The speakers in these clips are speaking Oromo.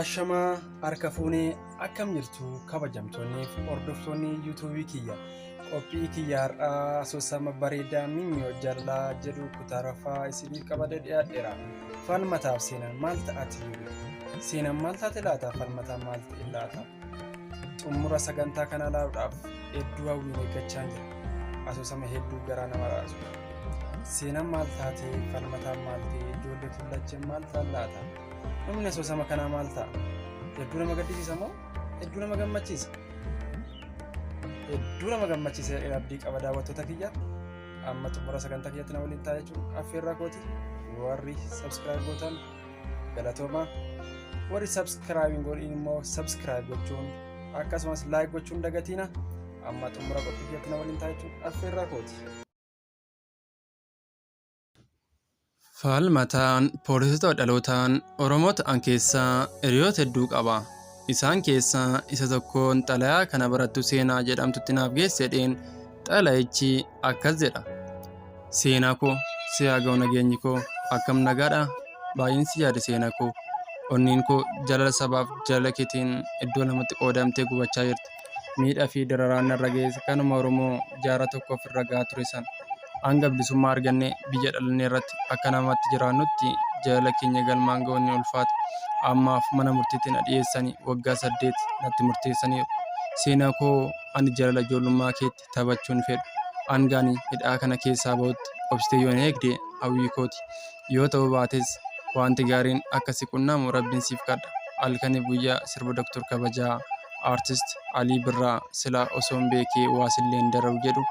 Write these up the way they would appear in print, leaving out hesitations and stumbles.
Ashamaa harka fuunee akkam jirtu kabajamtoonni fi hordoftoonni yuutuubii kiyya. Qophii kiyya har'aa asoosama bareedaa Minyoo Jaalala jedhu kutaa arfaffaa isiniif qabadee dhiyaadheera. Falmataaf seenaan maal ta'ati jiru? Seenaan maal taate laata? Falmataan maal ta'e laata? Xumura sagantaa kanaa ilaaluudhaaf hedduu hawwiin eeggachaa jira. Asoosama hedduu garaa nama raasu. Seenaan maal taate? Falmataan maal ta'e? Ijoollee tullacheen maal ta'an laata? Dhumni asoosama kanaa maal ta'a? Hedduu nama gaddisiisa moo hedduu nama gammachiisa? Hedduu nama gammachiisa jedheen abdii qaba daawwattoota kiyya. Amma xumura sagantaa kiyyatti na waliin ta'a jechuun affeerraa kooti. Warri subscribe gootan galatoomaa. Warri subscribe hin godhin immoo subscribe gochuun akkasumas like gochuun dagatiina. Amma xumura qophii kiyyatti na waliin ta'a jechuun affeerraa kooti. Falmataan poolisoota dhalootaan Oromoo ta'an keessaa hiriyoota hedduu qaba. Isaan keessaa isa tokkoon xalayaa kana barattuu Seenaa jedhamtutti naaf geessi jedheen xalayichi akkas jedha. Seenaa koo, si haa ga'u nageenyi koo, akkam nagaadha? Baay'een si yaade seenaa koo. Onneen koo jaalala sabaaf jaalala keetiin iddoo lamatti qoodamtee gubachaa jirti. Miidhaa fi dararaan narra ga'es kanuma Oromoo jaarraa tokkoof irra ga'aa ture sana. Hanga bilisummaa argannee biyya dhalanne irratti akka namaatti jiraannutti jaalala keenya galmaan ga'uun ni ulfaata. Ammaaf mana murtiitti na dhiyeessanii waggaa 8 natti murteessaniiru. Seenaa koo ani jaalala ijoollummaa keetti taphachuu hin fedhu. Hanga ani hidhaa kana keessaa ba'utti obsitee yoo na eegde hawwii kooti. Yoo ta'uu baates wanti gaariin akka si qunnamu Rabbiin siif kadha. Halkaniif guyyaa sirba Dr. Kabajaa Artist Alii Birraa silaa osoon beekee waa silleen dararu jedhu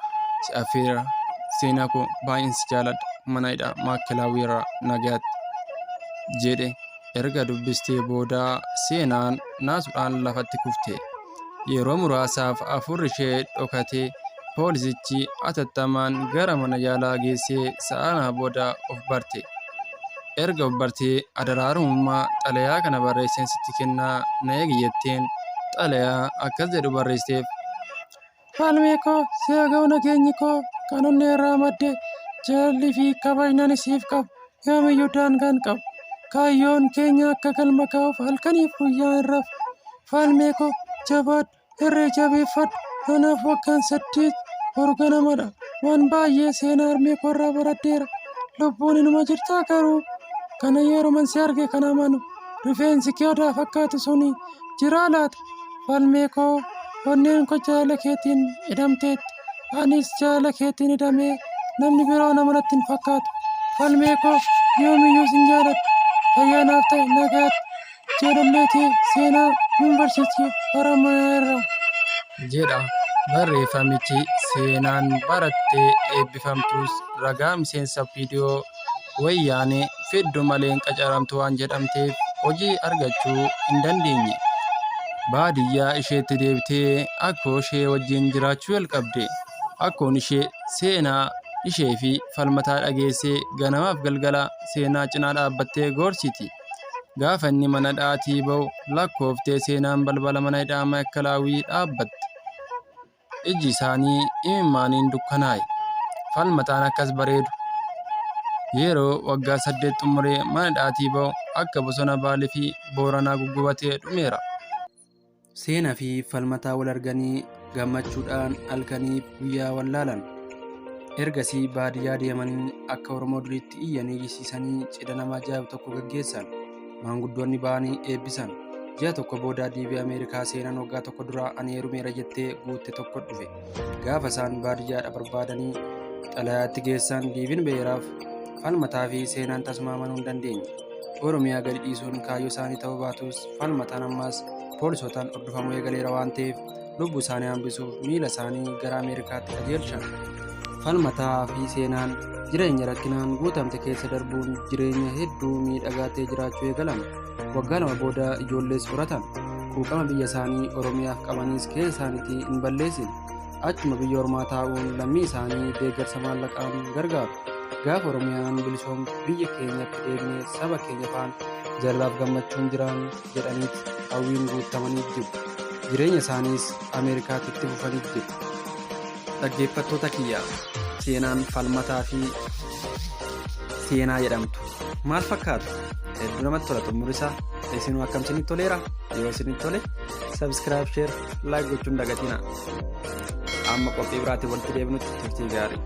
si affeera. Seenaa koo baay'een si jaaladha. Mana hidhaa Maakelaawwii irraa nagaatti. Jedhe erga dubbistee booda seenaan naasuudhaan lafatti kufte. Yeroo muraasaaf hafuurri ishee dhokate. Poolisichi atattamaan gara mana yaalaa geessee sa'a lama booda of barte. Erga of bartee adaraa Oromummaa xalayaa kana barreesseen sitti kennaa na eegi jetteen xalayaa akkas jedhu barreessiteef. Falmee koo si haa ga'u nageenyi koo kan onnee irraa madde jaalalli fi kabajni ani siif qabu yoomiyyuu daangaa hin qabu. Kaayyoon keenya akka galma ga'uuf halkaniif guyyaa hin rafu. Falmee koo jabaadhu Irree jabeeffadhu. Anaaf waggaan 8 boru ganamadha. Waan baay'ee seenaa harmee koorraa baradheera. Lubbuun inuma jirtaa garuu? Kana yeroman si arge kan amanu. Rifeensi kee odaa fakkaatu suni jiraa laata? Falmee koo onneen koo jaalala keetiin hidhamteetti. Anis jaalala keetiin hidhamee namni biroo nama natti hin fakkaatu. Falmee koo yoomiyyuu sin jaaladha. Fayyaa naaf ta'i nagaatti. Jaalallee tee Seenaa Yuunivarsiitii Haramayaa irraa. Jedha barreeffamichi. Seenaan barattee eebbifamtus ragaa miseensa opdo Wayyaanee fiddu malee hin qacaramtu waan jedhamteef hojii argachuu hin dandeenye. Baadiyyaa isheetti deebitee akkoo ishee wajjin jiraachuu jalqabde. Akkoon ishee seenaa ishee fi Falmataa dhageessee ganamaaf galgala Seenaa cinaa dhaabbattee gorsiti. Gaafa inni mana hidhaatii ba'u lakkooftee Seenaan balbala mana hidhaa Maa'ikalaawwii dhaabbatte. Iji isaanii imimmaaniin dukkanaa'e. Falmataan akkas bareedu. Yeroo waggaa 8 xumuree mana hidhaatii ba'u akka bosona Baalee fi Booranaa guggubatee dhumeera. Seenaa fi Falmataa wal arganii gammachuudhaan halkaniif guyyaa wallaalan. Ergasii baadiyyaa deemanii akka Oromoo duriitti iyyanii iyyisiisanii cidha nama ajaa'ibu tokko gaggeessan. Maanguddoonni ba'anii eebbisan. Ji'a tokko booda DV Ameerikaa seenaan waggaa tokko dura ani heerumeera jettee guutte tokko dhufe. Gaafa isaan baadiyyaadha barbaadanii xalayaatti geessan DV'n ba'eeraaf. Falmataa fi seenaan tasuma amanuu hin dandeenye. Oromiyaa gadi dhiisuun kaayyoo isaanii ta'uu baatus Falmataan ammas poolisootaan hordofamuu eegaleera waan ta'eef lubbuu isaanii hambisuuf miila isaanii gara Ameerikaatti qajeelchan. Falmataa fi Seenaan jireenya rakkinaan guutamte keessa darbuun jireenya hedduu miidhagaa ta'e jiraachuu eegalan. Waggaa 2 booda ijoollees horatan. Quuqama biyya isaanii Oromiyaaf qabanis keessa isaaniitii hin balleessine. Achuma biyya ormaa taa'uun lammii isaanii deeggarsa maallaqaan gargaaru. Gaafa Oromiyaan bilisoomtu biyya keenyatti deebinee saba keenya faana jaalalaaf gammachuun jiraanna jedhaniit hawwiin guuttamaniit jiru. Jireenya isaaniis Ameerikaatti itti fufaniit jiru. Dhaggeeffattoota kiyya, seenaan Falmataa fi Seenaa jedhamtu. Maal fakkaatu? Hedduu namatti tola xumurri isaa. Isinuu akkam isinitti toleera? Yoo isinitti tole subscribe, share, like gochuun dagatina. Amma qophii biraatiin walitti deebinutti turtii gaarii.